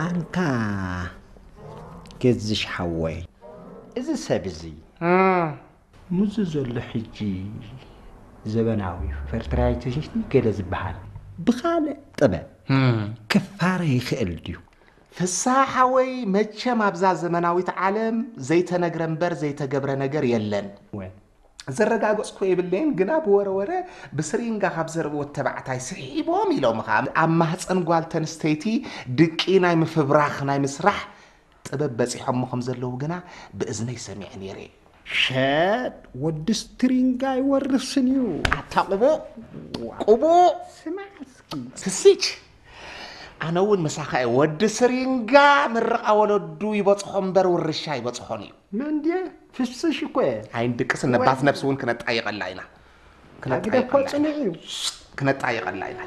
ኣንታ ገዝሽ ሓወይ፣ እዚ ሰብ እዚ ምዚ ዘሎ ሕጂ ዘበናዊ ፈርትራይቴሽን ገለ ዝበሃል ብኻልእ ጥበብ ክፋረ ይኽእል ድዩ? ፍስሃ ሓወይ፣ መቸም ኣብዛ ዘመናዊት ዓለም ዘይተነግረ እምበር ዘይተገብረ ነገር የለን። ወ- ዘረጋገጽኩ የብለይን፣ ግና ብወረ ወረ ብስሪንጋ ካብ ዘርብዎ ተባዕታይ ስሒቦም ኢሎም ኸዓ ኣብ ማህፀን ጓል ተንስተይቲ ድቂ ናይ ምፍብራኽ ናይ ምስራሕ ጥበብ በፂሖሞ ከም ዘለዉ ግና ብእዝነይ ሰሚዐ ነይረ። ሸድ ወዲ ስትሪንጋ ኣይወርስን እዩ። ኣታ ቁቡእ፣ ቁቡእ። ስማዕ እስኪ። ፍሲች፣ ኣነ እውን ምሳኻ እየ። ወዲ ስሪንጋ ምርቓ ወለዱ ይበፅሖ እምበር ውርሻ ይበፅሖን እዩ። መን ድየ? ፍስሽ እኮ እየ። ኣይንድቅስ፣ ነባት ነብሲ እውን ክነጣይቐላ ኢና። ኣግደ እኮ ክነጣይቐላ ኢና። ፅኑዕ እዩ። ክነጣይቐላ ኢና።